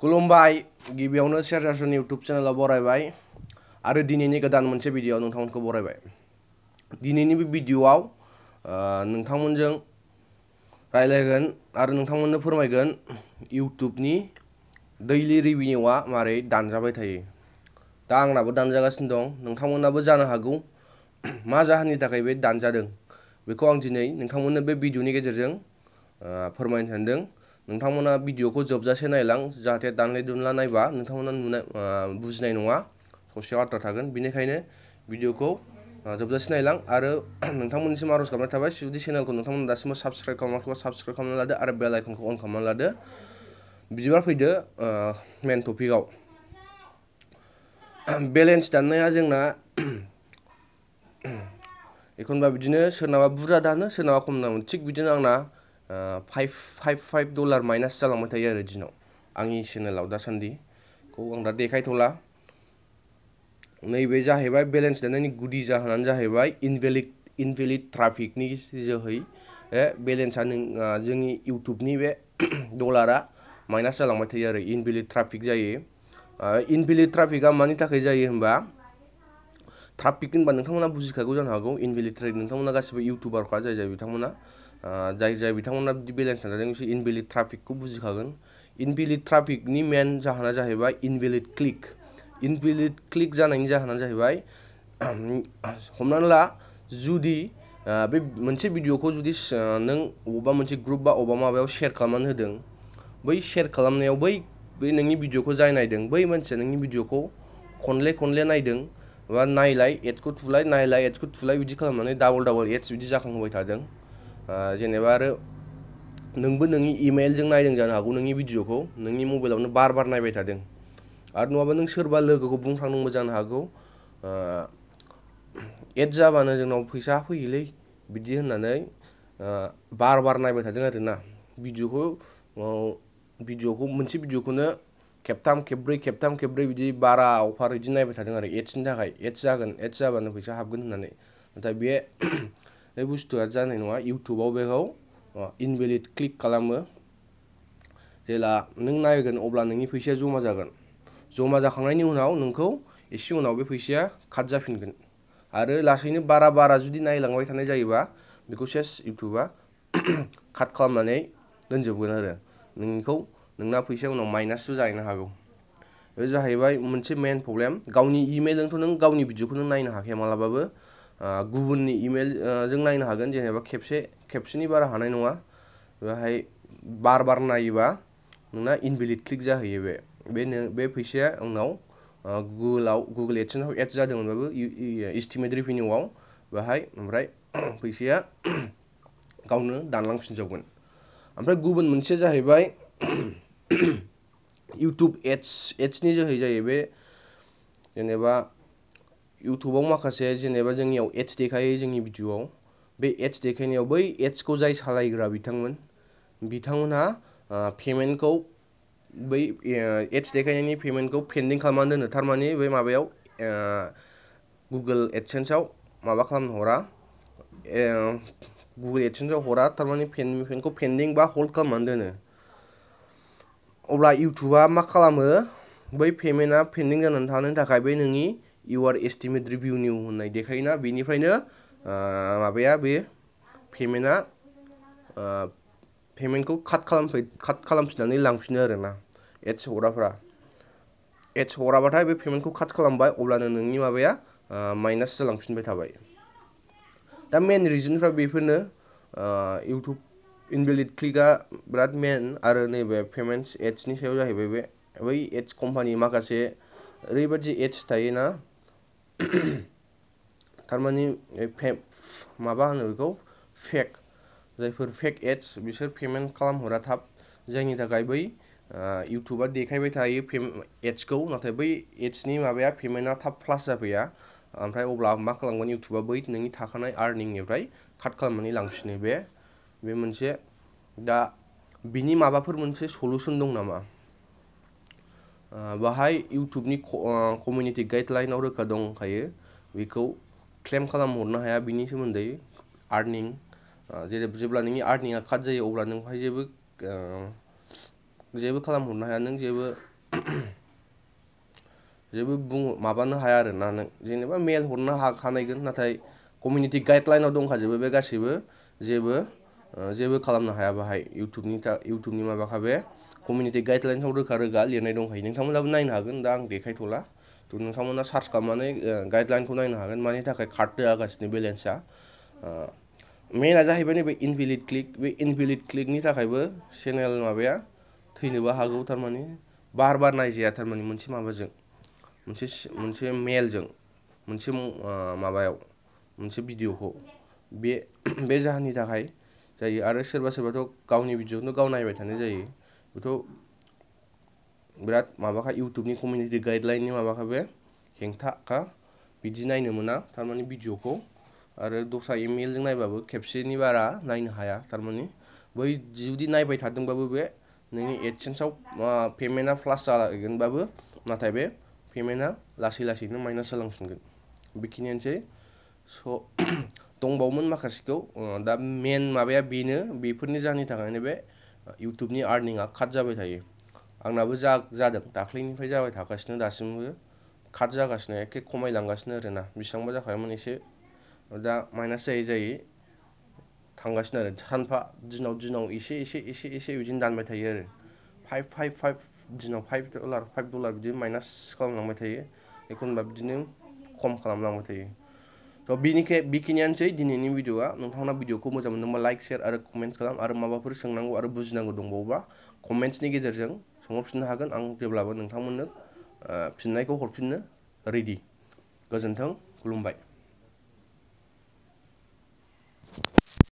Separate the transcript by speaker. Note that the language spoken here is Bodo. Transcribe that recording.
Speaker 1: खुलुमबाय गिबियावनो सेरजासुन इउट्युब चेनेलाव बरायबाय आरो दिनैनि गोदान मोनसे भिडिअ नोंथांमोनखौ बरायबाय। दिनैनि बे भिडिअआव नोंथांमोनजों रायलायगोन आरो नोंथांमोननो फोरमायगोन इउट्युबनि दैलि रिभिनिउआ मारै दानजाबाय थायो। दा आंनाबो दानजागासिनो दं, नोंथांमोनाबो जानो हागौ मा जाहोननि थाखाय बे दानजादों बेखौ आं दिनै नोंथांमोननो बे भिडिअनि गेजेरजों फोरमायनो सानदों। नोंथांमोना भिडिअखौ जोबजासे नायलां, जाहाथे दानले दुनला नायबा नोंथांमोना बुजिनाय नङा, ससेयाव आद्रा थागोन। बेनिखायनो भिडिअखौ जोबजासे नायलां आरो नोंथांमोननिसिम आरज गाबनाय थाबाय, जुदि चेनेलखौ नोंथांमोना दासिमबो साबस्क्राइब खालामाखैबा साबस्क्राइब खालामना लादो आरो बेल आइकनखौ अन खालामना लादो। बिदिबा फैदो मेन टपिकआव। बेलेन्स दाननाया जोंना एखनबा बिदिनो सोरनाबा बुरजा दानो, सोरनाबा खम दानो। थिग बिदिनो आंना $5 माइनास जालांबाय थायो आरो दिनाव आंनि चेनेलाव दासान्दिखौ आं दा देखायथ'ला। नैबे जाहैबाय बेलेन्स दाननायनि गुदि जाहोनानो जाहैबाय इनभेलिड ट्राफिकनि जोहै बेलेन्सआ जोंनि इउट्युबनि बे डलारा माइनास जालांबाय थायो आरो इनभेलिड ट्राफिक जायो। इनभेलिड ट्राफिकआ मानि थाखाय जायो होनबा, ट्राफिक होनबा नोंथांमोना बुजिखागौ जानो हागौ। इनभेलिड ट्राफिक, नोंथांमोना गासिबो इउटुबारखा जाय बिथांमोना बिथांमोना बिदि बेलेन्स दानजादों बिसोर इनभेलिड ट्राफिकखौ बुजिखागोन। इनभेलिड ट्राफिकनि मेन जाहोना जाहैबाय इनभेलिड क्लिक। इनभेलिड क्लिक जानायनि जाहोना जाहैबाय, हमनानै ला जुदि बे मोनसे भिडिअखौ जुदि नों अबेबा मोनसे ग्रुप बा अबेबा माबायाव शेयार खालामनानै होदों, बै शेयार खालामनायाव बै नोंनि भिडिअखौ जाय नायदों, बै मानसिया नोंनि भिडिअखौ खनले नायदों बा नायलाय एड्सखौ थुलाय, नायलाय एड्सखौ थुलाय, बिदि खालामनानै डाबल एड्स बिदि जाखांहोबाय थादों। जेनेबा आरो नोंबो नोंनि इमेलजों नायदों जानो हागौ नोंनि भिडिअखौ, नोंनि मबाइलावनो बार नायबाय थादों। आरो नङाबा नों सोरबा लोगोखौ बुंफ्लांदोंबो जानो हागौ, एड जाबानो जोंनाव फैसा फैयोलै बिदि होननानै बार नायबाय थादों आरो ना। मोनसे भिडिअखौनो खेबथाम खेबब्रै बिदि बारा अफार बिदि नायबाय थादों आरो एड्सनि थाखाय। एड्स जाबानो फैसा हाबगोन होननानै। नाथाय बे बुस्थुआ जानाय नङा। इउटुबाव बेखौ इनभेलिड क्लिक खालामो। जेला नों नायगोन अब्ला नोंनि फैसाया जमा जागोन। जमा जाखांनायनि उनाव नोंखौ एसे उनाव बे फैसाया काट जाफिनगोन। आरो लासैनो बारा जुदि नायलांबाय थानाय जायोबा बेखौ सेस इउटुबा काट खालामनानै दोनजोबगोन आरो नोंना फैसाया उनाव माइनासबो जाहैनो हागौ। बे जाहैबाय मोनसे मेन प्रब्लेम। गावनि इमेलजोंथ' नों गावनि भिडिअखौ नों नायनो हाखाया मालाबाबो। गुबुननि इमेलजों नायनो हागोन, जेनेबा खेबसेनि बारा हानाय नङा। बेहाय बार नायोबा नोंना इनभेलिड क्लिक जाहैयो। बे फैसाया उनाव गुगोल एडसेन्सआव एड जादोंमोनबाबो इस्टिमेट रिभिनिउआव बेहाय ओमफ्राय फैसाया गावनो दानलांफिनजोबगोन। ओमफ्राय गुबुन मोनसेया जाहैबाय इउटुब एड्सनि जोहै जायो बे। जेनेबा इउटुबाव माखासे जेनेबा जोंनियाव एड्स देखायो जोंनि भिडिअआव। बे एड्स देखायनायाव बै एड्सखौ जाय सालायग्रा बिथांमोनहा पेमेन्टखौ, बै एड्स देखायनायनि पेमेन्टखौ पेन्डिं खालामनानै दोनो। थारमाने बे माबायाव गुगोल एडसेन्सआव माबा खालामनो हरा, गुगोल एडसेन्सआव हरा, थारमाने पेमेन्टखौ पेन्डिं बा हल्ड खालामनानै दोनो। अब्ला इउटुबा मा खालामो, बै पेमेन्टआ पेन्डिं जानानै थानायनि थाखाय बै नोंनि इउआर एस्टिमेट रिभिनिउ होननाय देखायोना, बेनिफ्रायनो बे पेमेन्टखौ काट खालामफिननानै लांफिनो आरोना एड्स हग्राफ्रा। एड्स हराबाथाय बे पेमेन्टखौ काट खालामबाय, अब्लानो नोंनि माबाया माइनास जालांफिनबाय थाबाय। दा मेन रिजनफ्रा बेफोरनो। इउटुब इनभेलिड क्लिकआ बिराद मेन। आरो नैबे पेमेन्टस एड्सनि सायाव जाहैबाय बै एड्स कम्पानि माखासे ओरैबायदि एड्स थायोना, थारमाने माबा होनो बेखौ फेक। जायफोर फेक एड्स बिसोर पेमेन्ट खालामहरा थाब, जायनि थाखाय बै इउटुबा देखायबाय थायो एड्सखौ, नाथाय बै एड्सनि माबाया पेमेन्टआ थाब प्लास जाफैया। ओमफ्राय अब्ला मा खालामगोन इउटुबा, बै नोंनि थाखानाय आर्निंनिफ्राय काट खालामनानै लांफिनो। बे मोनसे। दा बिनि माबाफोर मोनसे सलुसन दं नामा? बाहाय इउटुबनि कमिउनिटि गाइडलाइनाव रोखा दंखायो, बेखौ क्लेम खालामहरनो हाया बिनि सोमोन्दै। आर्निं जेब्ला नोंनि आर्निंआ काट जायो अब्ला नोंहाय जेबो खालामहरनो हाया, नों जेबो जेबो माबानो हाया आरो ना नों जेनेबा मेल हरनो हानायगोन नाथाय कमिउनिटि गाइडलाइनाव दंखाजोबो बे गासैबो जेबो खालामनो हाया बाहाय इउटुबनि माबाखा बे कमिउनिटि गाइडलाइन्सआव रोखा रोखा लिरनाय दंखायो नोंथांमोनाबो नायनो हागोन दा आं देखायथ'ला थ' नोंथांमोना सार्च खालामनानै गाइडलाइनखौ नायनो हागोन मानि थाखाय खारदोगासिनो बेलेन्सा मेनआ जाहैबाय नैबे इनभेलिड क्लिक बे इनभेलिड क्लिकनि थाखायबो चेनेल माबाया थैनोबो हागौ थारमाने बार नायजाया थारमाने मोनसे माबाजों मोनसे मेलजों मोनसे माबायाव मोनसे भिडिअखौ बे जाहोननि थाखाय जायो आरो सोरबाथ' गावनि भिडिअखौनो गाव नायबाय थानाय जायो बेथ' बिराद माबाखा इउटुबनि कमिउनिटि गाइडलाइननि माबाखा बे हेंथाखा बिदि नायनो मोना थारमाने भिडिअखौ आरो दस्रा इमेलजों नायबाबो खेबसेनि बारा नायनो हाया थारमाने बै जुदि नायबाय थादोंबाबो बे नोंनि एडसेन्सआव पेमेन्टआ प्लास जागोनबाबो नाथाय बे पेमेन्टआ लासैनो माइनास जालांफिनगोन बेखिनियानोसै स' दंबावोमोन माखासेखौ दा मेन माबाया बेनो बेफोरनि जाहोननि थाखायनो बे इउटुबनि आर्निंआ काट जाबाय थायो आंनाबो जादों दाख्लैनिफ्राय जाबाय थागासिनो दासिमबो काट जागासिनो एखे खमायलांगासिनो आरोना बेसेबांबा जाखायोमोन एसे दा माइनास जायै थांगासिनो आरो सानफा दिनाव एसे बिदिनो दानबाय थायो आरो फाइभ दिनाव $5 बिदि माइनास खालामलांबाय थायो एखनबा बिदिनो खम खालामलांबाय थायो थ' बेखिनियानोसै दिनैनि भिडिअआ नोंथांमोना भिडिअखौ मोजां मोनदोंबा लाइक शेयार आरो कमेन्ट्स खालाम आरो माबाफोर सोंनांगौ आरो बुजिनांगौ दंबावोबा कमेन्ट्सनि गेजेरजों सोंहरफिननो हागोन आं जेब्लाबो नोंथांमोननो फिननायखौ हरफिननो रेडि गोजोन्थों खुलुमबाय